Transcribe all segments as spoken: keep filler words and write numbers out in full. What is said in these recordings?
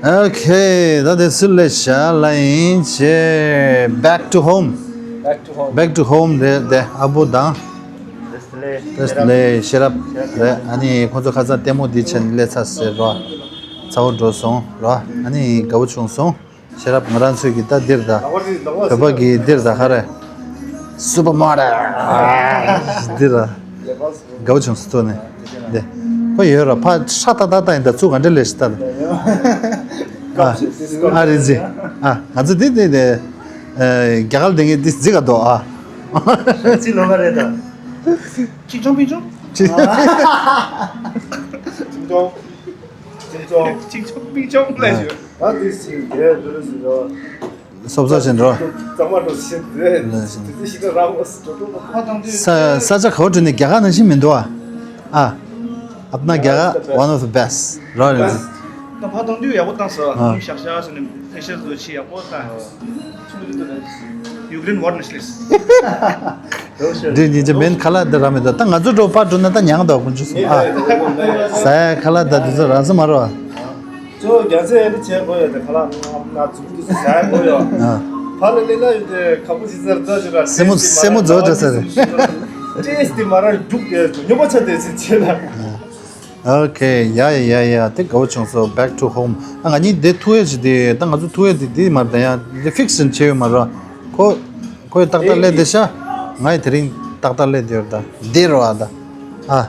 Okay, ད་དེ་སུ་ལས་བྱ་ལ་ཡིན་ཆེ། Back to home. Back to home. Back to home རེད་དེ་ཨ་བུ་དང་། དེ་ལས་ཤེས་རབ་རེད། ཨ་ནི་ཁོ་ཚོ་ཁ་སང་ལྟད་མོ་འདི་བྱས་ནས་སླེབས་ཚར་ཟེར་རོ། ཚ་བོ་འགྲོ་སོང་རོ། ཨ་ནི་དགའ་བོ་བྱུང་སོང་། ཤེས་རབ་ང་རང་ཚོས་ཀྱི་ད་འདིར་ད། བོད་པ་གི་འདིར་ད་ཧ་རེ། སུ་པར་མོ་ཌེལ། འདིར་ད། དགའ་བོ་བྱུང་སོང་ནས། འདི། ཁོ་ཡོད་ར་ཕ་ཧྲ་ཏག་ཏག་ཏག་ཡིན་ད་ཚུགས་ག་འདྲ་ལས་ཤི་ད། ཨ་རི་ཛི། ཨ་ང་ཚོ་འདི་འདི་འདི། རྒྱ་གར་འདི་ངས་འདི་རྫི་ག་འདུག་ཨ། རྫི་ལོ་ག་རེད་ད། ཅིག་ཆུང་པིང་ཆུང་། ཅིག་ཆུང་། ཅིག་ཆུང་། ཅིག་ཆུང་པིང་ཆུང་ལས་ཞུ། ད་འདི་སི་རྒྱལ་འདི་རུ་སི་རོ། སོབ་སོབ་བྱེད་འགྲོ། གཙང་མ་འགྲོ་ཤེས་འདི་རེད། འདི་ཤི་ད་རང་འོ་སི་འགྲོ་འགྲོ། ས་ས་ཆ་ག་བ་འགྲོ་ནས་རྒྱ་གར་ནང་བཞིན་མི་འདུག་ཨ། ཨ། ཨབ་ན་རྒྱ་གར་one of the best རོ་རེད། ད་ཕ་དང་དུས་ཡག་པོ་བཏང་སོ། ཨ། ཤག་ཤག་སོ་ནས་ཕེ་ཤལ་བཟོ་ཆེ་ཡག་པོ་བཏང་། ཡུཀ་རེན་ཝར་ནས་ལེས། འདི་ཉིན་ཅི་མེན་ཁ་ལག་འདི་ར་མེད་དོ། ད་ང་ཚོ་འགྲོ་པ་འགྲོ་ན་ད་མྱང་དོ་ཀུན་ཆུ་སོང་ཨ། ཟ་ཡ་ཁ་ལག་ད་འདི་ཚོ་རང་ས་མ་རོ། ཙོ་རྒྱ་ཚད་ཨེ་འདྲ་བྱས་དགོས་ཡོད་དེ་ཁ་ལག་ང་ང་ཚོ་འདི་ཚོ་ཟ་ཡ་དགོས་ཡོད། ཨ། ཕ་ལ་ལེ་ལ་ཡོད་དེ་ཁ་པོ་ཞིག་ཟེར་ད་ཅི་ར། སེ་མོ་སེ་མོ་རྫོགས་འགྲོ་ས་རེད། ཏེས་ཏི་མ་ར་རྒྱུག་དེ་ཉོ་མ་ཆ་དེ་སི་ཆེ་ལ། Okay, yeah, yeah, yeah, yeah. དེ་དགའ་བོ་བྱུང་སོང་། Back to home. ཨ་ང་གཉིས་དེ་ཐུག་ཡས་ཅི་དེ་ད་ང་ཚོ་ཐུག་ཡས་དེ་དེ་མ་རེད་ད། ཡང་དེ་ཕིག་སི་བྱས་ཡོད་མ་རེད། ཁོ་ཁོས་ཏག་ཏག་སླེབས་བསྡད་ཤག་ང་ཡི་དེ་རིང་ཏག་ཏག་སླེབས་བསྡད་ཡོད་ད། འདི་རེད་བ་ད། ཨ།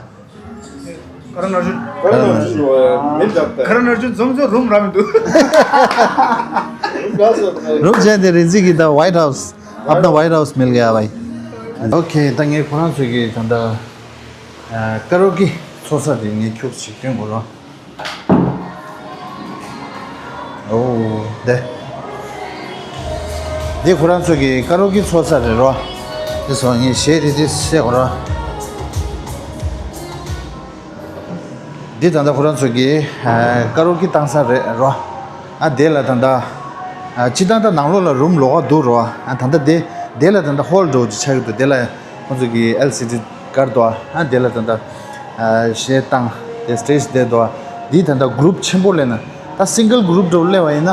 ཁ་ར་ནར་ཇུན། ཁ་ར་ནར་ཇུན་རོ་ཡ་མི་འདྲ་ད། ཁ་ར་ནར་ཇུན་ཛོམ་ཛོ་རུམ་ར་མི་འདུག་རུམ་ཅན་དེ་རིན་ཟི་གི་ད་White House. अपना White House मिल गया भाई. Okay, ད་ངས་ཁོ་རང་ཚོ་གི་ད་ད། ཀ་རོ་ཀི་ཚོགས་ས་དེ་ངས་ཁྱུག་ཅིག་སྟོན་དགོས་རོ། ཨོ། དེ། འདི་ཁོ་རང་ཚོ་གི་ཀ་རོ་ཀི་ཚོགས་ས་རེད་རོ། དེ་སོང་ངས་གཞས་དེ་དེ་བཤད་དགོས་རོ། འདི་ད་ལྟ་ཁོ་རང་ཚོ་གི་ཀ་རོ་ཀི་བཏང་ས་རེད་རོ། ཨ་དེ་ལ་ད་ལྟ་སྤྱི་བཏང་ད་ནང་ལོགས་ལ་རུམ་ལོགས་ཀ་འདུག་རོ། ཨ་ད་ལྟ་དེ་དེ་ལ་ད་ལྟ་ཧོལ་འདྲ་བོ་ཅིག་ཆགས་ཀྱི་འདུག་དེ་ལ་ཁོང་ཚོ་གི་ཨེལ་སི་ཌི་སྒར་འདུག་ཨ་དེ་ལ་ད་ལྟ་གཞས་བཏང་དེ་སི་ཊེ་ཇི་དེ་འདུག་འདི་ད་ལྟ་གུ་རུབ་ཆེན་པོ་ལས་ན་ད་སིང་གལ་གུ་རུབ་འདྲ་བོ་སླེབས་པ་ཡིན་ན།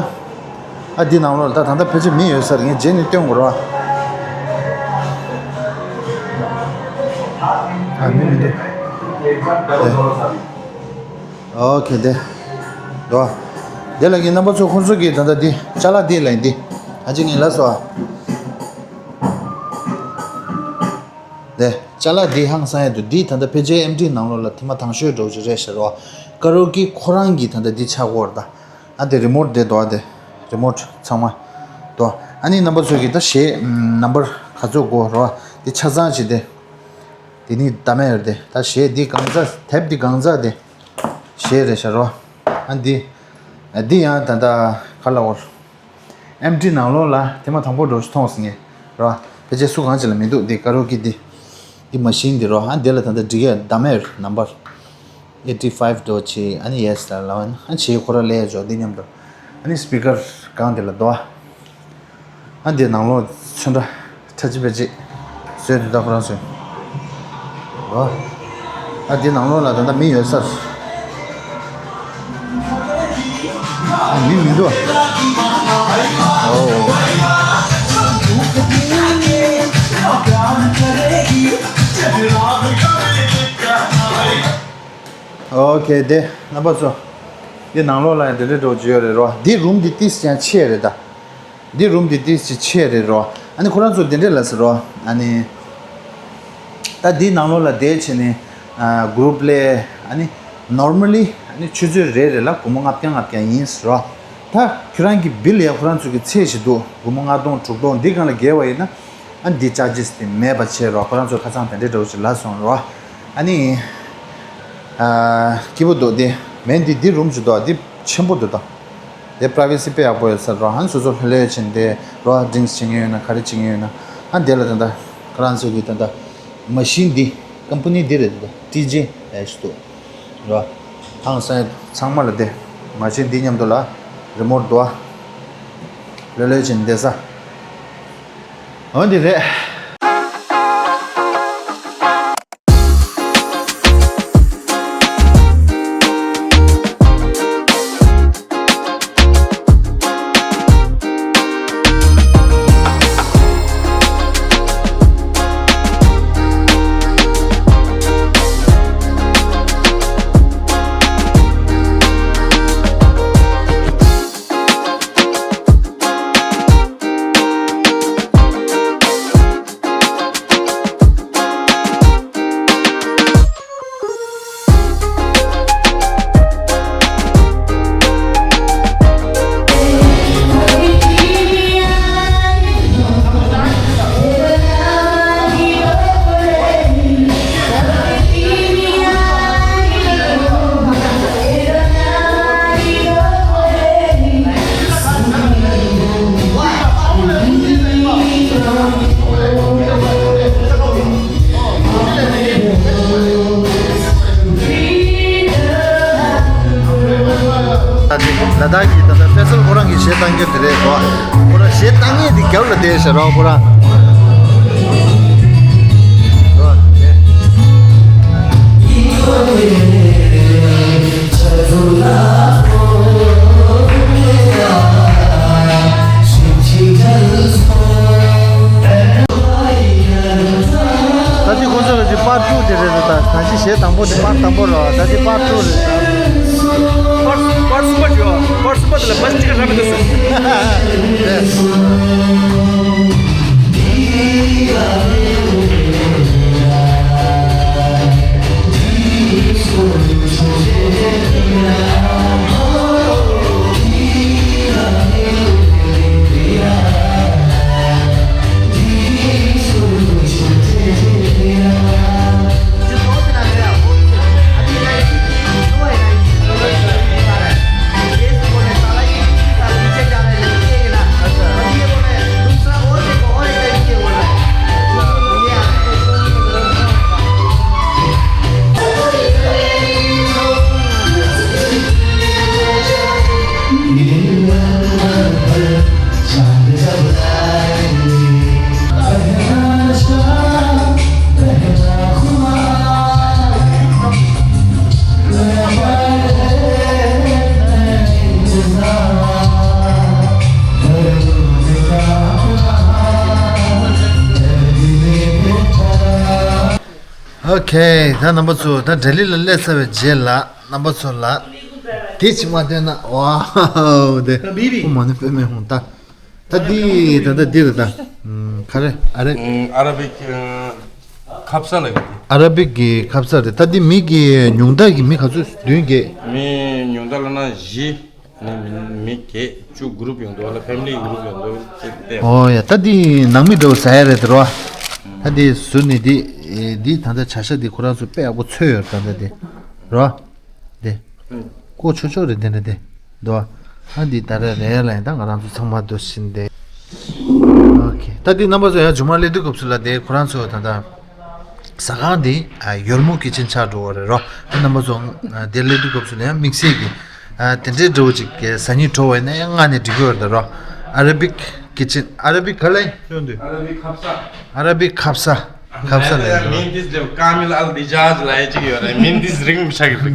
ཨ་འདི་ནང་ལོགས་ལ་ད་ད་ལྟ་ཕལ་ཆེར་མི་ཡོད་ས་རེད། ངས་རྗེས་ནས་སྟོན་དགོས་རེད་བ། ཨ་མི་མི་འདུག་ཨོ་ཁེ་དེ། འདུག་དེ་ལ་ངས་རྣམ་པ་ཚོ་ཁོང་ཚོ་གི་ད་ལྟ་འདི་ཅ་ལག་འདི་ལ་འདི་ཨ་ཅེ་ངས་ལ་སོ། དེ་ཅ་ལག་འདི་ཧང་སང་ཡ་འདུག་འདི་ད་ལྟ་ཕལ་ཆེར་ཨེམ་ཌི་ནང་ལོགས་ལ་ཐེངས་མ་དང་ཤོས་འགྲོ་གི་རེད་ཤག་རོ། ཀ་རོ་ཀི་ཁོ་རང་གི་ད་ལྟ་འདི་ཆགས་ཀྱི་ཡོད་རེད་ད། ཨ་དེ་རི་མོཊ་དེ་འདུག་ཨ་དེ། རི་མོཊ་ཚང་མ་འདུག་ཨ་ནི་རྣམ་པ་ཚོ་གིས་ད་གཞས་ནམ་བར་ག་ཚོད་དགོས་རོ། དེ་ཆ་ཚང་བྱས་ཏེ། དེ་ནི་ད་མེད་རེད་དེ། ད་གཞས་འདི་གང་ཚ་དེབ་འདི་གང་ཚ་དེ། གཞས་རེད་ཤག་རོ། ཨ་འདི། འདི་ཡང་ད་ལྟ་ག་ལ་འོར། ཨེམ་ཌི་ནང་ལོགས་ལ་ཐེངས་མ་དང་པོ་འགྲོ་ཞིག་མཐོང་སོང་ངས་རོ། ཕལ་ཆེར་སུ་གང་ཅིག་ལ་མི་འདུག་འདི་ཀ་རོ་ཀི་འདི། འདི་མ་ཤིན་འདི་རོ། ཨ་འདི་ལ་ད་ལྟ་འབྲི་ག་ད་མེད་རེད་ནམ་བར། ཨེ་ཊི་ཕའིབ་འགྲོ་ཆེ་ཨ་ནི་ཡེ་སི་ལ་ལ་བ་ན་ཨ་ཆེ་ཁོ་ར་ལས་འཇོག་འདི་མཉམ་དུ། ཨ་ནི་སི་པི་ཀར་གང་དེ་ལ་འདུག་ཨ། ཨ་འདི་ནང་ལོགས་ཚོན་ཁྲ་ཁྲ་ཅི་པེ་ཅི་བཟོས་འདུག་ད་ཁོ་རང་ཚོས། འོ། ཨ་འདི་ནང་ལོགས་ལ་ད་ལྟ་མི་ཡོད་ས། ཨ་མི་མི་འདུག་ཨོ། ཨོ་ཁེ་དེ་རྣམ་པ་ཚོ། འདི་ནང་ལོགས་ལ་ཡང་དེ་འདྲའི་འགྲོ་རྒྱུ་ཡོད་རེད་རོ། འདི་རུམ་འདི་ཏིས་ཀྱང་ཆེ་རེད་ད། འདི་རུམ་འདི་ཏིས་ཅིག་ཆེ་རེད་རོ། ཨ་ནི་ཁོ་རང་ཚོ་དེ་འདྲས་ལ་ཟེར་རོ། ཨ་ནི། ད་འདི་ནང་ལོགས་ལ་བསྡད་བྱས་ནས། ཨ་གུ་རུབ་ལས། ཨ་ནི། ནོར་མལ་ལི། ཨ་ནི་ཆུ་ཚོད་རེ་རེ་ལ་སྒོར་མོ་ལྔ་བརྒྱ་ལྔ་བརྒྱ་ཡིན་ཟེར་རོ། ད་ཁྱོད་རང་གི་བིལ་ཡ་ཁོ་རང་ཚོ་གི་ཚད་ཞིག་འདུག་སྒོར་མོ་ལྔ་སྟོང་དྲུག་སྟོང་འདི་སྒང་ལ་བརྒལ་བ་ཡིན་ན། ཨ་འདི་ཅར་ཇིས་དེ་མེད་པ་བྱས་རོགས། ཁོ་རང་ཚོ་ཁ་སང་དེ་འདྲའི་འདྲ་བོ་ཞིག་ལབ་སོང་རོགས། ཨ་ནི། ཨ་སྐྱིད་པོ་འདུག་དེ་མེད་འདི་འདི་རུམ་ཞིག་འདུག་འདི་ཆེན་པོ་འདུག་ད། དེ་པ་རའི་ཝེ་སི་དཔེ་ཡག་པོ་ཡོད་ས་རོགས། ཨ་ནི་སོ་སོ་ལྷོད་ལྷོད་བྱས་ནས་དེ་རོགས་ཌི་རིང་སི་བྱེད་མཁན་ཡོད་ན་ག་རེ་བྱེད་མཁན་ཡོད་ན། ཨ་དེ་ལ་ད་ལྟ་ཁོ་རང་ཚོ་གི་ད་ལྟ་མ་ཤིན་འདི་ཀམ་པ་ནི་འདི་རེད་ད། ཊི་ཇེ་ཨེ་ཞིག་འདུག་རོ། ཧང་སང་ཚང་མ་ལ་དེ་མ་ཤིན་འདི་མཉམ་དུ་ལ་རི་མོཊ་འདུག་ཨ། ལོས་ལོས་བྱས་ནས་བསྡད་ས། འོ་འདི་རེད། ལ་དྭགས་ཀྱི་ད་ལྟ་པེ་སལ་ཁོ་རང་གི་གཞས་བཏང་རྒྱུ་དེ་རེད་གོ། ཁོ་རང་གཞས་བཏང་ཡས་དེ་རྒྱབ་ལ་བསྡད་ཤག་རོགས་ཁོ་རང་། ད་ཅི་ཁོང་ཚོ་ལ་ཅི་པར་ཊུ་དེ་རེད་ད། ད་ཅི་གཞས་དང་པོ་དེ་པར་དང་པོ་རེད། ད་ཅི་པར་ཊུ་རེད། པར་པར་སུ་པ་ཅོ། པར་སུ་པ་དེ་ལ་པར་ཅི་ག་ར་མི་འདུག་སུ། ཨོ་ཁེ། ད་རྣམ་པ་ཚོ་ད་ལྡི་ལི་ལ་སླེབས་ཚར་བའི་རྗེས་ལ་རྣམ་པ་ཚོ་ལ་དེ་ཅིག་མ་སྟོན་ན། ཝའོ་དེ་ཁོ་མ་ནི་དཔེ་མེད་ཧོང་ད། ད་འདི་ད་ལྟ་འདི་རེད་ད། ཨུམ། ག་རེ་ཨ་རེ། ཨུམ། ཨ་ར་བིག་ཨ་ཁ་ས་ལ་གི། ཨ་ར་བིག་གི་ཁ་ས་རེད། ད་འདི་མི་གི་ཉུང་མཐའ་གི་མི་ག་ཚོད་བདུན་བརྒྱད། མི་ཉུང་མཐའ་ལ་ན་བཞི། ནི་མི་བརྒྱད་བཅུ་གུ་རུབ་ཡོང་འདུག་ལ། ཕེ་མི་ལི་གུ་རུབ་ཡོང་འདུག་ཅེས་བལྟས། ཨོ་ཡ། ད་འདི་ནང་མི་འདྲ་བོ་ཟ་ཡ་རེད་དེ་རོ། ད་འདི་ཟུར་ནས་འདི་འདི་ད་ལྟ་བྱ་ཤ་འདི་ཁོ་རང་ཚོ་དཔེ་ཡག་པོ་ཚོས་ཡོད་རེད། ད་ལྟ་འདི་རོ། དེ། ཀོ་ཆོ་ཆོ་རེད་དེ་འདྲ་དེ། འདུག་ཨ། འདི་ད་རེ་རེ་ལ་ཡིན་ད་ང་རང་ཚོ་ཚང་མ་འདུ་བཞིན་དེ། ཨོ་ཁེ། ད་འདི་རྣམ་པ་ཚོ་ཡང་མཇུག་མ་སླེབས་དུས་སྐབས་སུ་ལ་དེ་ཁོ་རང་ཚོ་ད་ལྟ་ཟ་ཁང་འདི་ཨ་ཡོལ་མོ་ཀི་ཆེན་ཆགས་འགྲོ་བ་རེད་རོ། ཨ་རྣམ་པ་ཚོ་ཨ་དེ་སླེབས་དུས་སྐབས་སུ་ལ་ཡང་དམིགས་བསལ་གྱི་ཨ་དེ་འདྲའི་འདྲ་བོ་ཅིག་གི་ཟ་སྙིང་བྲོ་བ་ཡིན་ན་ཡང་མངགས་ནས་འགྲིག་གི་ཡོད་རེད་རོ། ཨ་ར་བིག་ཀི་ཆེན། ཨ་ར་བིག་ག་ལ་ཡིན། ཨ་ར་བིག་ཁ་ས། ཨ་ར་བིག་ཁ་ས། ཁ་ས་ལ་ཡིན་རོ། མིང་འདི་ལབ་ཀ་མིལ་ཨལ་དི་ཇཱཇ་ལབ་ཡ་ཅིག་ཡོད་རེད། མིང་འདི་རིང་མི་ཆགས་ཀྱི་འདུག་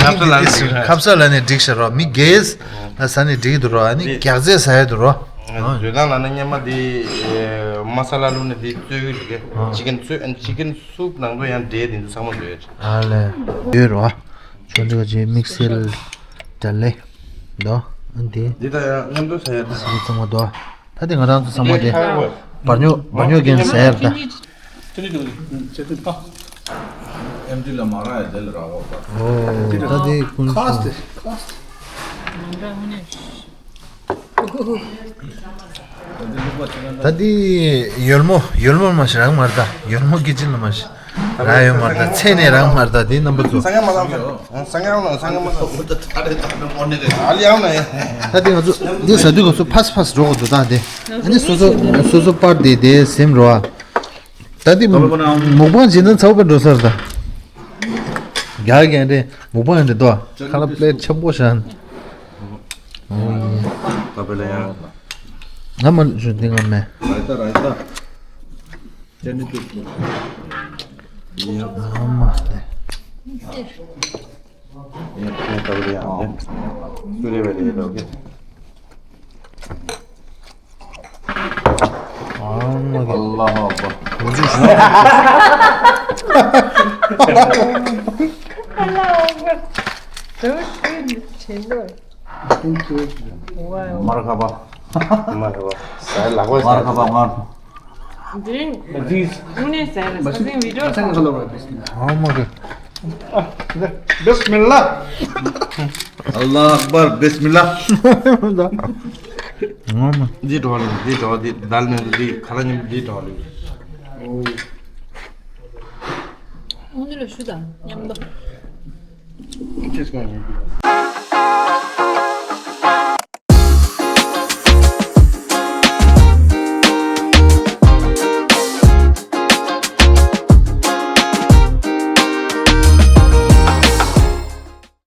ཁ་ས་ལ་ནི་འགྲིག་ཤག་རོ། མི་རྒྱས་ལ་ཟ་ནི་འགྲིག་འདུག་རོ། ཨ་ནི་འདི་རྒྱགས་རྫས་ཟ་ཡ་འདུག་རོ། ཨ་ཇོ་དང་ལ་ནི་སྔན་མ་འདི་མ་ས་ལ་བླུགས་ནས་འདི་བཙོས་ཀྱི་རེད། ཨ་ཅི་ཀན་བཙོས། ཨ་ཅི་ཀན་སུབ་ནང་དུ་ཡང་འབྲས་འདི་ཚོ་ཚང་མ་བཟོས་ཡོད་རེད། ཨ་ལས། ཡོད་རོ། ཨ་ཆོ་འདི་བ་ཅི་དམིགས་བསལ་དྲ་ལེ་འདོ། ཨ་འདི་འདི་ད་ཡང་མཉམ་དུ་ཟ་ཡ་ད། འདི་ཚང་མ་འདོ། ད་དེ་ང་རང་ཚོ་ཚང་མ་དེ་འདི་ཁ་བོ། བར་ཉོ་བར་ཉོ་གན་ཟེར་ད། ཨེམ་ཌི་ལ་མ་རག་ཡ་དེ་ལ་རག་འོ་པ། ཨོ་ད་དེ་ཀུན་ཁ་སི་ཏེ་ཁ་སི་ཏེ། ད་དེ་ཡོལ་མོ་ཡོལ་མོ་མ་ཞིག་རག་མ་རེད་ད། ཡོལ་མོ་ཀི་ཆེན་ལ་མ་ཞིག་རག་ཡོད་མ་རེད་ད། ཚེ་ནས་རག་མ་རེད་ད། དེ་རྣམ་པ་ཚོ། སང་ཉིན་མ་ལ་སང་ཉིན་མ་ལ་ཨ་ལི་ཨང་ན་ཡ། ད་དེ་ང་ཚོ་འདི་ཟ་དུས་ང་ཚོ་ཕ་སི་ཕ་སི་འགྲོ་དགོས་འདུག་ད་དེ། ཨ་ནི་སོ་སོ་སོ་སོ་པར་དེ་དེ་སེམས་རོ། ཨ་ད་དེ་མུག་པང་བྱེད་ན་ཚ་བོ་པ་འགྲོ་ས་རེད་ད། རྒྱག་རྒྱག་རེད། མུག་པང་རེད་དོ། ཁ་ལ་པླེ་ཊི་ཆེན་པོ་བཞག་ནས། ཨོ་ཡེ། ད་པེ་ལེ་ཡང་། ང་མ་ཞུ་འདི་ང་མེད། ར་ཡི་ཏ་ར་ཡི་ཏ། ཅ་ནི་ཏུ། ཡ། ཨ་མ་ལེ། ཡ་ད་པེ་ལེ་ཡང་། སུ་རེ་བེ་ལེ་ཡ་ལོ་གེ། ཨ་ལ་ཧུ་ཨཀ་བར། ཨ་ལ་ཧུ་ཨཀ་བར། མར་ཧ་བ། མར་ཧ་བ། ས་ལག་པ་མར་ཧ་བ་མར། འདི་དངོས་གནས་ཟ་ཡ་ལ་ས་སེང་བི་ཌིའོ། ཨ་མ་གི། ཨ་མ་གི། بسم الله. الله أكبر، بسم الله. ཨ་མ། འདི་འགྲོ་ལེ། འདི་འགྲོ། འདི་དལ་ནས་འདི་ཁ་ལ་ཉིམ་འདི་འགྲོ་ལེ། ཨོ་ནི་ལ་ཞུ་དང་མཉམ་དུ། ཅེས་གང་ཡིན།